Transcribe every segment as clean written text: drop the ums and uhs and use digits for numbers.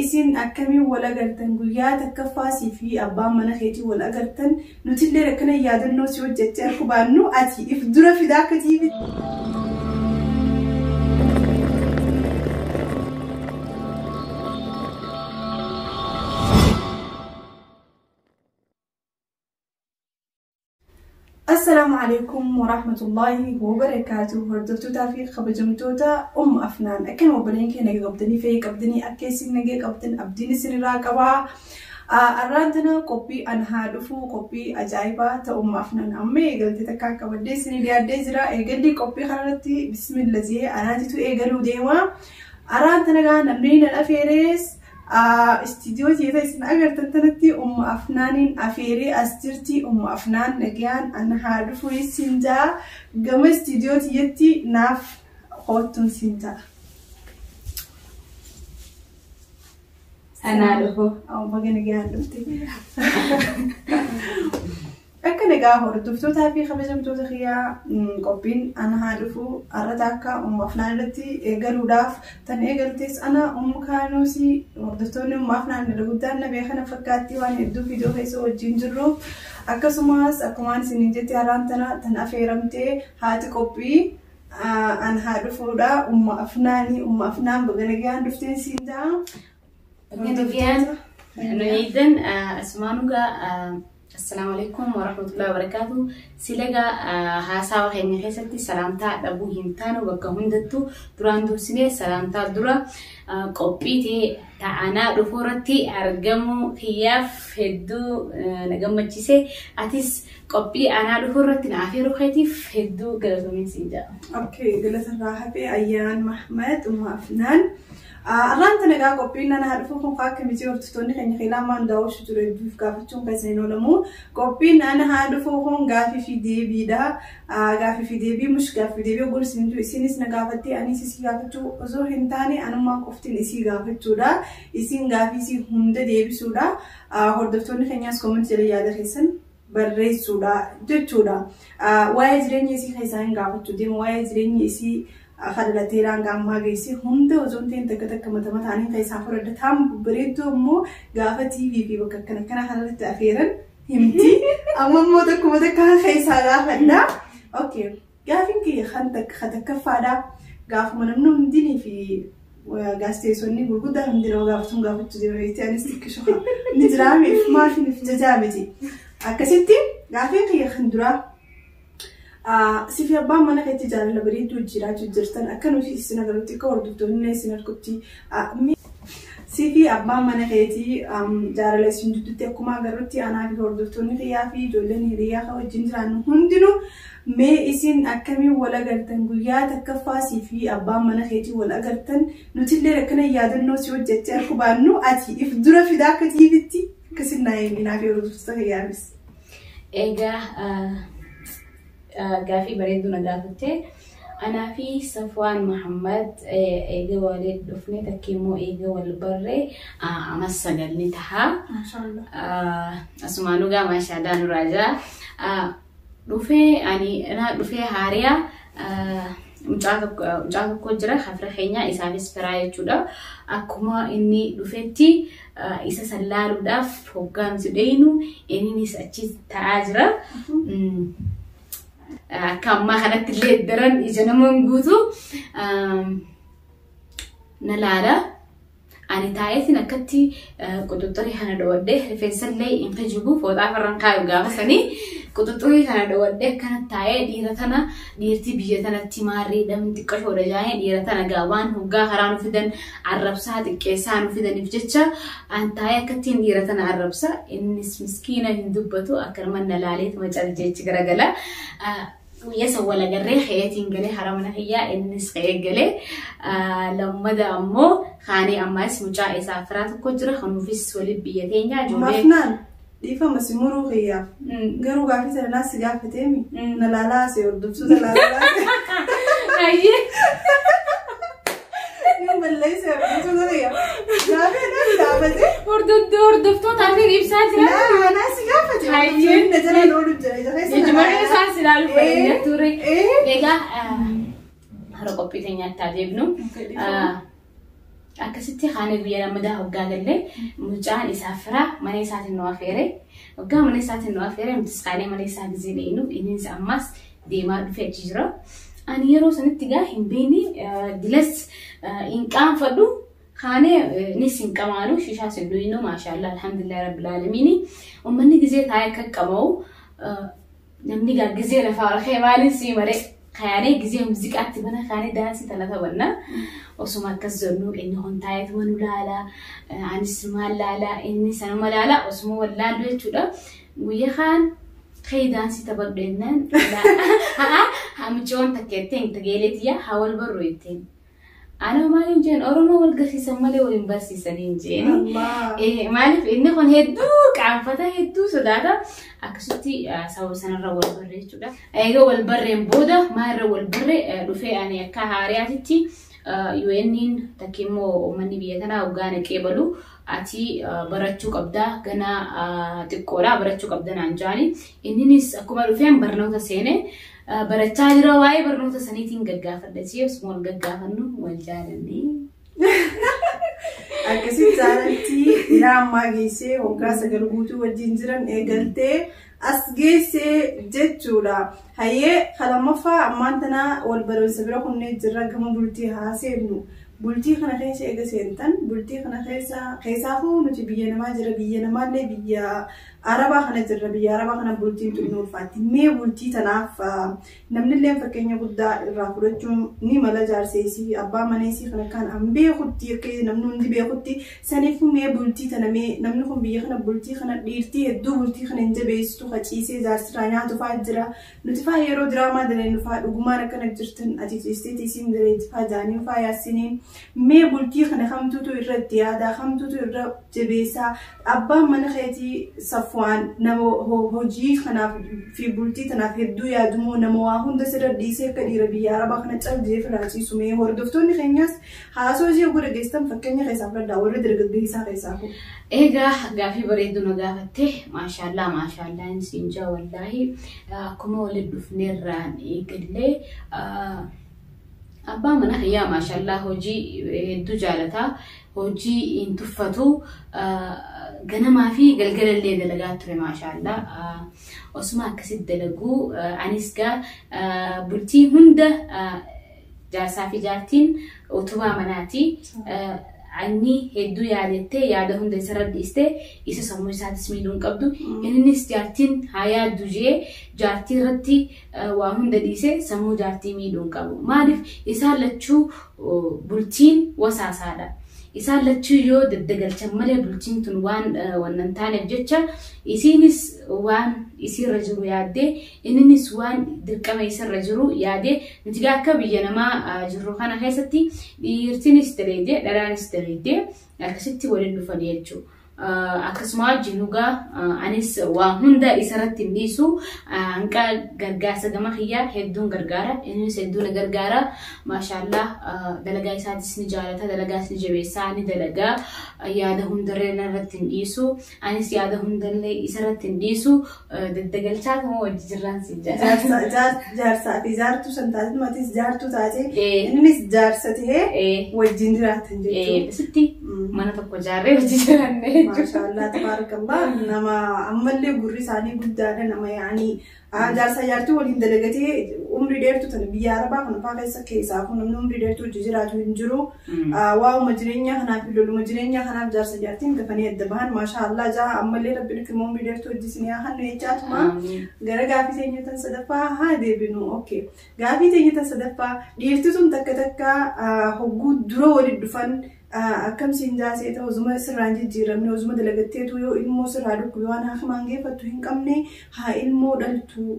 isin akkamiin wal agartan guyyaa takkaffaa sii fi abbaan mana keetii wal agartan nutillee akkana yaadannoo si hojjechee harku baannu ati if dura fidaa akka tiivitti. Assalaamu alaikum warahmatullaahi wabarakaatuh. Hordoftootaa fi kabajamtoota Ummu Afnaan. Akkana obboleen kee nagaa qabdanii fayya qabdanii akka isin nagaa qabdan abdiin isinirraa qabaa. Arraan tana qophii an haa dhufu qophii ajaa'ibaa ta Ummu Afnaan amma eegalte takkaa qabadhee isinii dhiyaadhee jira. Eegalli qophii kanarratti bismillah jee anaatitu eegaluu deema. Arraan tana gaa namni nan afeerees Istiidiyoo teeta isin agartan tanatti Ummu Afnaaniin afeeree as jirti. Ummu Afnaan nagayaan ana haa dhufu isin jaa. Gama istiidiyoo tiyyatti naaf koottuun siin ja'a. Anaa dhufu. Baga nagayaan dhufte. Akka nagaa hordoftootaa fi kabajamtoota kiyyaa qophiin ana haa dhufu har'a takka Ummu Afnaan irratti eegaluudhaaf tan eegaltes ana Ummu Kaanuusii hordoftoonni Ummu Afnaan irra guddaan na beekana fakkaatti waan hedduu viidiyoo keessa wajjin jirru akkasumas akkumaan isiniin jette har'aan tana tan afeeramtee haati qophii an haa dhufuudha Ummu Afnaanii Ummu Afnaan baga nagaan dhufteen siin ja'a. Baga nagaan nu eegdan asumaan gaa Assalaamu alaikum warahmatullahi wabarakatuh. Silagaa haasawa keenya keessatti salaamtaa dhabuu hin taanu bakka hundattuu duraan dursinee salaamtaa dura qophii ta'e ta'anaa dhufuu irratti argamuu kiyyaaf hedduu na gammachiise. Atis qophii anaa dhufuu irratti na afeeruu keetiif hedduu galatoomiin siin jedha. Okay, galatarraa hafee Ayyaan Mahmad Ummu Afnaan. Arraan tana egaa qophiin nana haa dhufuu kun akka miti hordoftoonni keenya keelaa maan daawwachuu ture hedduuf gaafachuun keessan hin oolamu. Qophiin nana haa dhufuu kun gaafii fi deebiidha. Gaafii fi deebii mush gaafii fi deebii oguu isin jiru isinis na gaafattee anis isii gaafachuu osoo hin taane anummaan qoftiin isii gaafachuudha. Isiin gaafii isii hunda deebisuudha. Hordoftoonni keenyaas koomentii jala yaada keessan barreessuudha jechuudha. Waa'ee jireenya isii keessaa hin gaafachuu deema. Waa'ee jireenya isii Akka dhalateera hanga ammaa geesse hunda osoo hin ta'in takka takka mata mataaniin keessaa fudhadha. Taan bareedduu immoo gaafa TV fi bakka akkana akkana kanarratti afeeran himti. Amma immoo takkuma takka keessaa gaafadha. Okay. Gaafiin kiyya kan takka takkaffaadha. Gaafuma namni hundinii fi gaazexeessonni gurguddaan hundi nama gaafatuun gaafachuu jira beektii anis xiqqisho ni jiraame maafin jajaa miti. Akkasitti gaafiin kiyya kan duraa Sifi abbaan mana keetti jaalala bareedduu jiraachuu jirtan akka nuti isin agarrutti akka hordoftoonni isin argutti sifi abbaan mana keetii jaalala isin jidduutti akkuma agarrutti anaa fi hordoftoonni kiyyaa fi ijoolleen hiriyaa kan wajjin jiraannu hundinuu mee isin akkamiin wal agartan guyyaa takkaffaa sifi abbaan mana keetii wal agartan nutillee akkana yaadannoo si hojjechee harku baannu ati if dura fidaa akka tiivitti akkasin naa himi naa fi hordoftoota kiyyaafis. Egaa gaafii bareedduu na gaafatte. Anaa fi Safwaan Muhammad eega waliin dhufne takka immoo eega wal barre ama 9 ni taha. Asumaanuu gaa maashaallah nurraa jira. Dhufee ani naa dhufee haariyaa mucaa tokko jira hafira keenya isaafis firaa jechuudha. Akkuma inni dhufetti isa san laaluudhaaf hoggaa nuti dheynu inninis achi ta'aa jira. Akka ammaa kanatti illee daran ija nama hin guutu na laala. Ani taa'eetiin akkatti quxuxxurii kana dhowadhee rifeensa illee hin kijibu fooxaa farran kaayu gaafa sanii quxuxxurii kana dhowadhee akkana taa'ee dhiira tana dhiirti biyya tanatti maarree dhamni xiqqashoodha jaa'ee dhiira tana gaa waan hoggaa karaa nu fidan arrabsaa xiqqeessaa nu fidaniif jecha an taa'ee akkattiin dhiira tana arrabsa innis miskiina hin dubbatu akkanuma na laaleetuma cal jechi garagala. Guyyaa san wal agarree ka'eetiin galee hara mana kiyyaa innis ka'ee galee lammada ammoo kaanee ammaas mucaa isaa firaa tokko jira kanuufis waliin biyya teenya ijoollee. Mafnaan dhiifama si muruu kiyyaaf garuu gaafii tana naas si gaafateemi na laalaa asee hordoftoota laalaa. Hayyee. Ni balleessa hordoftoota kiyya. Gaafii naas gaafate. Hordoftootaaf ibsaa jira. Laa naas si gaafate. Hayyee. Hordoftoonni na jala oolu jira. Ija keessa na Ijuma laalaa. keessaan si ilaalu bareeda ture. Egaa hara qophii teenyaatti haa deebinu. Akkasitti kaanee guyyaa lammadaa hoggaa gallee mucaan isaa firaa mana isaatiin nu afeere. Hoggaa mana isaatiin nu afeere nutis kaanee mana isaa gizee deemnu innis ammas deemaa dhufee achi jira. Ani yeroo sanitti gaa hin beekne dilas hin qaanfadhu kaanee nis hin qamaanu shishaas hin dhuyinu maashaallah alhamdulillah rabbil aalamiini. Uummanni gizee taa'ee akka qama'u namni gaa gizee lafaa ol ka'e maaliin sii malee kaanee gizee muuziqaatti bana kaanee daansii tana taphanna. Osuma akkas jennu inni kun taa'eetuma nu laala anis maal laala inni sanuma laala osuma wal laallu jechuudha. Guyyaa kaan ka'ee daansii taphadhu jennaan haa mucoon takka jetteen tageeleetiyyaa haa wal barru jetteen. Ana maaliif jeen Oromoo wal garsiisan malee wal hin barsiisanii hin jeeni. Maaliif inni kun hedduu qaanfata hedduu sodaata akkasitti sababa sanarra wal barre jechuudha. Egaa wal barreen booda maalirra wal barre dhufee ani akka haariyaatitti UN'n takka immoo uummanni biyya kanaa hoggaa naqee balu ati barachuu qabdaa gana xiqqoodha barachuu qabda naan jaani. Inninis akkuma dhufeen barnoota seene barachaa jira waa'ee barnoota saniitiin gaggaafadha jee osuma wal gaggaafannu wal jaalannee. Akkasitti jaalaltii ilaa ammaa geessee waggaa 9 guutuu wajjin jiran eegaltee as geessee jechuudha. Hayyee lammaffaa ammaan tanaa wal barumsa bira kunnee jirra gama bultii haa seennu. Bultii kana keessa eega seentan bultii kana keessa keessaafuu nuti biyya namaa jira biyya namaallee biyya Arabaa kana jirra biyya Arabaa kana bultiin tun ni ulfaatti. Mee bultii tanaaf namnillee fakkeenya guddaa irraa fudhachuun ni mala jaarseesii abbaa maneesii kana kan an beekutti akka namni hundi beekutti saniifuu mee bultii tana mee namni kun biyya kana bultii kana dhiirtii hedduu bultii kana hin jabeessitu haciisee jaarsirraa nyaatu fa'aa jira. Nuti fa'aa yeroo diraamaa dalagnu fa'aa dhugumaan akkana jirtan ati ciisteetii isiin daleetti fa'aa jaanii fa'aa yaasiniin mee bultii kana kamtuutu irratti yaada kamtuutu irra jabeessaa abbaan mana keetii Safuwaan nama hojii kanaaf fi bultii tanaaf hedduu yaadumoo nama waa hunda sirra dhiisee akka dhiira biyya Arabaa kana cabjee firaachiisu mee hordoftoonni keenyas haasoo ishee godha geessan fakkeenya keessaa fudhadhaa warri dargaggeessaa keessaa kun. Egaa gaafii bareedduu na gaafatte maashaallaa maashaallaa inni siin jaa wallaahi akkuma waliin dhufneerraan eegallee abbaa mana kiyyaa maashaallaa hojii hedduu jaalataa hojii hin tuffatu ganamaa fi galgalallee dalagaa ture maashaallaa osuma akkasitti dalaguu anis gaa bultii hunda jaarsaa fi jaartiin utubaa manaati. Inni hedduu yaadettee yaada hunda isarra dhiistee isa sammuu isaatis miidhuu hin qabdu. Innis jaartiin haa yaaddu jee jaartii irratti waa hunda dhiisee sammuu jaartii miidhuu hin qabu. Maaliif isaan lachuu bultiin wasaasaadha. Isaan lachuu yoo daddagalchan malee bultiin tun waan wannan taaneef jecha isiinis waan isiirra jiru yaaddee inninis waan dirqama isarra jiru yaadee nuti akka biyya namaa jirru kana keessatti dhiirtinis daleedee dhalaanis daleedee akkasitti waliin dhufan jechuudha. Akkasuma wajjin dhugaa anis waa hunda isarratti hin dhiisu hanqa gargaarsa gama kiyyaa hedduun gargaara innis hedduu na gargaara maashaallaa dalagaa isaatis ni jaalata dalagaas ni jabeessaa ni dalagaa yaada hundarree narratti hin dhiisu anis yaada hundarree isarratti hin dhiisu daddagalchaa kama wajji jirraan si jaalata. Jaarsaa fi jaartuu san taate matis jaartuu taate innis jaarsa ta'ee wajjin jiraatan jechuudha. Sitti mana tokko jaarree wajji jiraanne. Maashaallah tabaarakallah nama ammallee gurri isaanii guddaadha nama yaanii jaarsa jaartuu waliin dalagatee umrii dheertuu tana biyya Arabaa kana fa'aa keessa keessaa kun namni umrii dheertuu hojii jiraatu hin jiru. Waa'uma jireenya kanaaf loluma jireenya kanaaf jaarsa jaartiin dafanii adda bahan maashaallah jaa ammallee rabbiin akka umrii dheertuu hojii isin haa hannu jechaatuma gara gaafii teenyatan sadaffaa haa deebinu. Okay. Gaafii teenyatan sadaffaa dhiirti tun takka takka hogguu dura waliin dhufan akkam siin jaasee ta'u osuma sirraan jijjiiramne osuma dalagatteetu yoo ilmoo sirraa dhukkube waan hafumaan geeffattu hin qabne haa ilmoo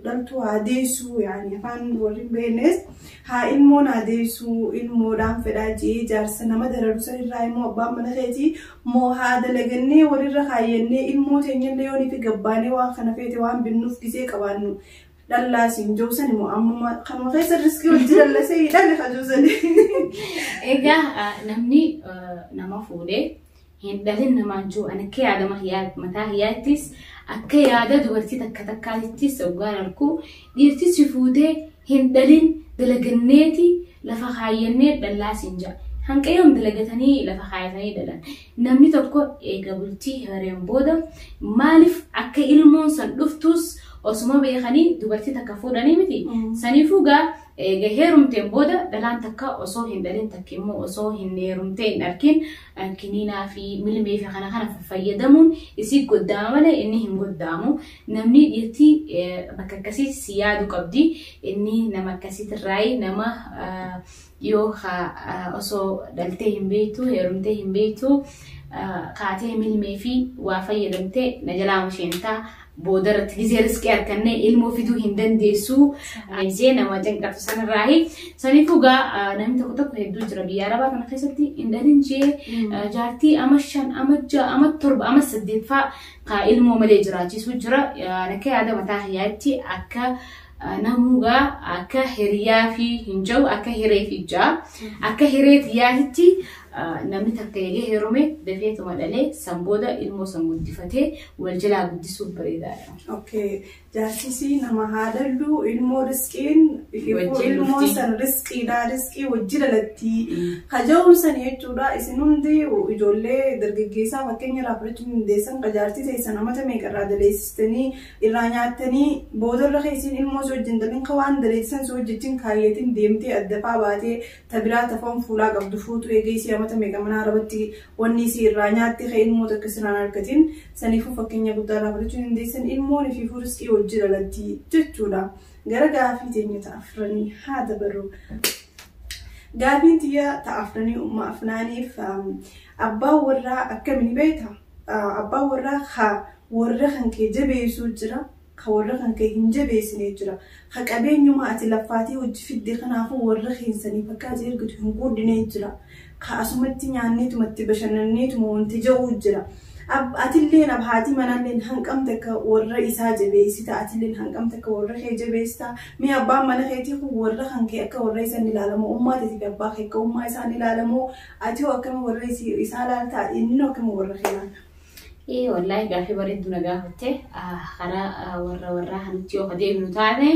dhaltu haa deessu yaani afaan warri hin beeknes haa ilmoon haa deessu ilmoodhaan fedhaa jee jaarsa nama dararu sanirraa immoo abbaan mana keetii moo haa dalagannee walirra kaayyannee ilmoo teenyallee yoonii fi gabbaanee waan kana feete waan binnuuf gisee qabaannu dhallaa siin joosan immoo ammuma kanuma keessa riskii hojii dallasee hidhame kan joosani. Egaa namni nama fuudhee hin dhalin namaan jiru ani akka yaada mataa hiyyaattis akka yaada dubartii takka takkaatittis hoggaan argu dhiirti si fuutee hin dhalin dalaganneeti lafa kaayyannee dhallaa siin jira. Hanqa yoom dalagatanii lafa kaayatanii dhalan. Namni tokko eega bultii hireen booda maaliif akka ilmoon san dhuftus osuma beekanii dubartii takka fuudhanii miti. Saniifuu gaa eega heerumteen booda dhalaan takka osoo hin dhalin, takka immoo osoo hin heerumtee hin arkin kiniinaa fi milmee fi kana kana fayyadamuun isii goddaama malee inni hin goddaamu. Namni dhiirtii bakka akkasii si yaadu qabdi. Inni nama akkasiitirraayi nama yoo osoo dhaltee hin beektu, heerumtee hin beektu, kaatee milmee fi waa fayyadamtee na jalaa masheentaa, booda irratti gizee riskii harkannee ilmoo fiduu hin dandeessu. Gizee nama cinqatu sanarraahi. Saniifuu gaa namni tokko tokko hedduu jira biyya arabaa kana keessatti hin dhalin jee jaartii ama 5, ama 6, ama 7, ama 8 fa'aa ka ilmoo malee jiraachisuu jira. Akka yaada mataa kiyyaatti, akka namugaa akka hiriyaa fi hin jiru, akka hiree fi jaa akka hiree xiyyaatitti namni takka eegee heerume dafeetuma dhalee san booda ilmoo san guddifatee wal jalaa guddisuuf bareedaadha. Okay. Jaarsisii nama haadhallu ilmoo riskiin ilmoo san riskiidha, riskii wajji dhalatti. Kaja'uun san jechuudha. Isin hundi ijoollee dargaggeessaa fakkeenya irraa fudhachuu dandeessan, ka jaartii teessan amata meeqa irraa daleessistanii irraa nyaattanii boodarra keessiin ilmoo si wajjin dalin, ka waan daleessisan si wajjin kaayyatiin deemtee addafaa baatee tabiraa tafoon fuulaa qabdu fuutu eegeesii amata meeqa mana arabatti wanni isii irraa nyaatte ka ilmoo takka sirraan argatin. Saniifuu fakkeenya guddaa irraa fudhachuu dandeessan, ilmoon fi riskii wajji dhalatti jechuudha. Gara gaafii teenya ta'a afranii haa dabarru. Gaafiin tiyya ta'a afranii umma afnaaniif, abbaan warraa akkamiin beekta? Abbaan warraa ka warra kan kee jabeessuu jira, ka warra kan kee hin jabeessine jira. Ka qabeenyuma ati laffaatii hojii fidde kanaafuu warra keessanii bakka ati ergitu hin guddine jira. Ka asumatti nyaanneetumatti bashannanneetuma wanti ja'uu jira. Atilleen haati manaalleen hanqamte akka warra isaa jabeessita, atilleen hanqamte akka warra kee jabeessita. Mee abbaan mana keetii kun warra kan kee akka warra isaan ilaalamu, ummaa teetii fi abbaa kee akka ummaa isaan ilaalamu, ati hoo akkami warra isaa ilaalta, inni hoo akkami warra kee ilaala? Ee wallaahi, gaaffii bareedduu na gaafatte. Karaa warra warraa kanatti yoo deemnu taate,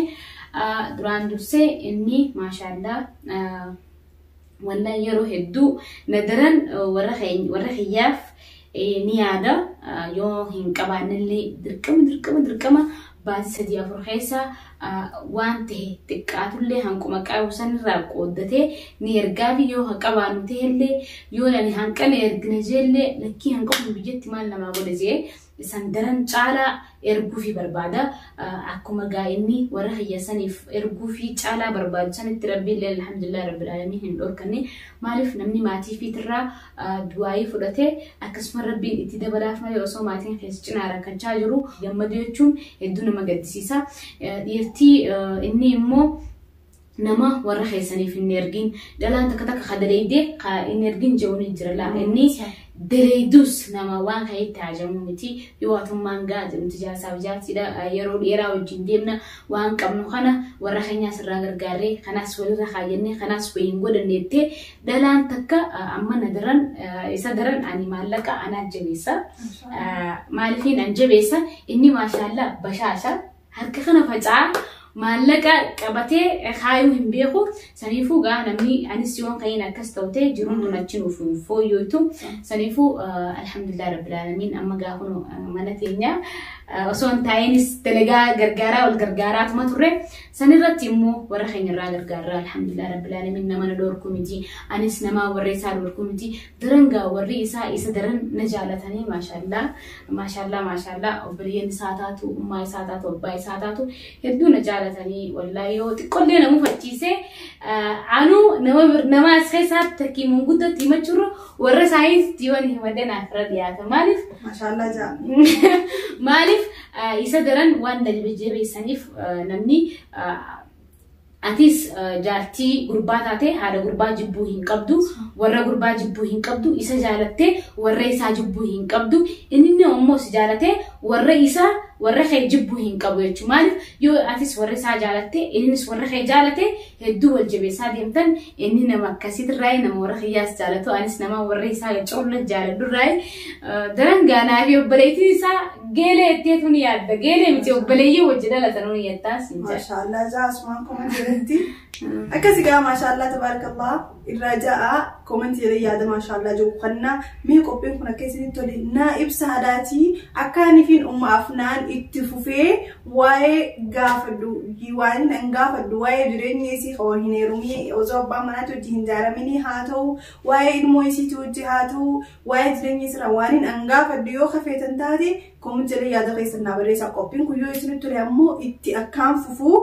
duraan dursee inni maashaallaa wallaahi yeroo hedduu na daran warra kiyyaaf ni yaada. Yoo hin qabaannellee dirqama dirqama dirqama baatii 3 4 keessa waan ta'e xiqqaatullee hanquma qabu sanirraa qooddatee ni ergaa fi yoo qabaannu ta'ellee, yoo nani hanqana ergina jeellee, lakkii hanqamu biyyatti maal namaa godha jee isan daran caalaa erguufi barbaada. Akkuma gaa'inni warra hiyyasaniif erguufi caalaa barbaadu sanitti rabbiillee alhamdulillah rabbil alamin hin dhorkanne. Maaliif namni maatii fiitirraa du'aayii fudhatee akkasuma rabbiin itti dabalaaf malee osoo maatiin keessa cinaa rakkachaa jiru gammadu jechuun hedduu nama gaddisiisa. Dhiirtii inni immoo nama warra keessaniif hin ergin, dhalaan takka takka ka daleeydee ka hin ergin jedhu ni jira laa. Inni daleeydus nama waan ka'etti hajamu miti. Yoo atummaan gaa jedhamti jaarsaaf jaartiidha, yeroo dheeraa wajjin deemna, waan qabnu kana warra keenyaas irraa gargaarree kanaas walirra kaayyannee kanaas wayiin godhanneettee dhalaan takka amma na daran, isa daran ani maallaqa anaa jabeessa. Maaliifin an jabeessa? Inni maashaallaa bashaasha, harka kana faca'aa, maallaqa qabatee kaayuu hin beeku. Saniifuu gaa namni anis yoon kayin akkas ta'u ta'e jiruun tun achi nuuf hin fooyyootu. Saniifuu alhamdulillah rabbil alamin, amma gaa kun mana teenya osoo hin taa'inis dalagaa gargaaraa wal gargaaraatuma turre. Sanirratti immoo warra keenya irraa gargaaraa, alhamdulillah rabbil alamin, nama na dhorku miti, anis nama warra isaa dhorku miti. Daran gaa warri isaa isa daran na jaalatanii, maashaallaa maashaallaa maashaallaa, obboleeyyan isaa taatu, ummaa isaa taatu, abbaa isaa taatu, hedduu na jaalatanii. Wallaahi yoo xiqqollee nama mufachiise anuu nama nama as keessaatti takkii manguddootti himachuurra warra isaaniitti yoon himadhe naaf irra dhiyaata. Maaliif? Maashaallaa jaa. Maaliif isa daran waan na jabeessaniif. Namni atis jaartii gurbaa taate haadha gurbaa jibbuu hin qabdu, warra gurbaa jibbuu hin qabdu, isa jaalattee warra isaa jibbuu hin qabdu, inni immoo si jaalatee warra isaa warra kee jibbuu hin qabu jechuudha. Maaliif yoo atis warra isaa jaalatte, innis warra kee jaalate, hedduu wal jabeessaa deemtan. Inni nama akkasiitirraa nama warra kiyyaas jaalatu, anis nama warra isaa coolla jaaladhurraa daran gaanaa fi obboleettiin isaa geelee etteetu ni yaadda. Geelee miti, obboleeyyii wajji dhalatan ni yaaddaa siin jedha. Maashaallah jaa, asumaan kuma jiretti. Akkasi gaa, maashaallah tabaarakallah. Irraa ja'a koomentii jedhee yaada maashaallah jiru kannaa mee qophiin kun akka isinitti tole naa ibsa hadaatii akka anifiin umma afnaan itti fufee waa'ee gaafadhu waan hin gaafadhu waa'ee jireenya isii kan hin heerumii osoo abbaa manaatti hojii hin jaaraminii haa ta'u waa'ee ilmoo isiitii hojii haa ta'u waa'ee jireenya isiirraa waan hin gaafadhu yoo kafeetan taate koomentii jedhee yaada keessan naa barreessaa qophiin kun yoo isinitti tole ammoo itti akkaan fufuu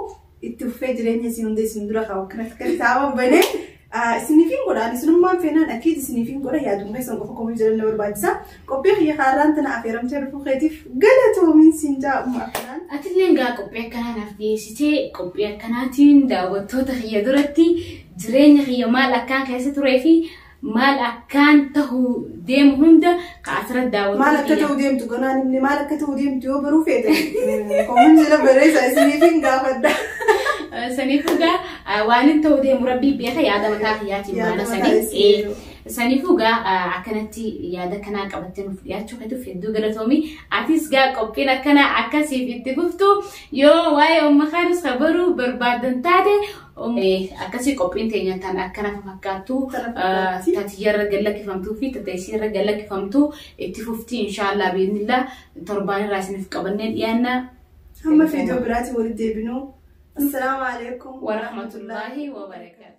itti fufee jireenya isii hunda isin dura kaa'u akkanatti kan taa'an banee isiniifin godha isinummaan feenaan akkiit isiniifin godha yaaduma keessan qofa komii jedhan na barbaachisa qophii kiyya kaarraan tana affeeramtee dhufuu keetiif galatoomiin siin jaa umma afnaan. Atilleen gaa qophii akkanaa naaf dhiyeessitee qophii akkanaatiin daawwattoota kiyya duratti jireenya kiyya maal akkaan keessa turee fi maal akkaan ta'uu deemu hunda ka asirratti Maal daawwattoota akka kiyya. ta'u deemtu ganaan himne maal akka ta'u deemtu yoo baruu feete komiin jala barreessa isiniifin gaafadha. Saniifuu gaa waan inni ta'uu deemu rabbii beeka yaada mataa kiyyaatiin Yaada maana mataa sanii. isii. Saniifuu gaa akkanatti yaada kanaa qabattee nuuf dhiyaachuu keetiif hedduu galatoomi. Atis gaa qophiin akkanaa akkasiif itti fuftu yoo waa'ee umma kaanis baruu barbaaddan taate akkasii qophiin teenya tan akkana fakkaattu Tana fakkaatti. tatiyyarra gallakkifamtuu fi tateessiirra gallakkifamtuu itti fufti inshaallah biiznillah torbaan irraa isiniif qabannee dhiyaanna. Hamma viidiyoo biraatiin walitti deebinu. Assalaamu alaikum Warahmatullaahi wabarakaatu.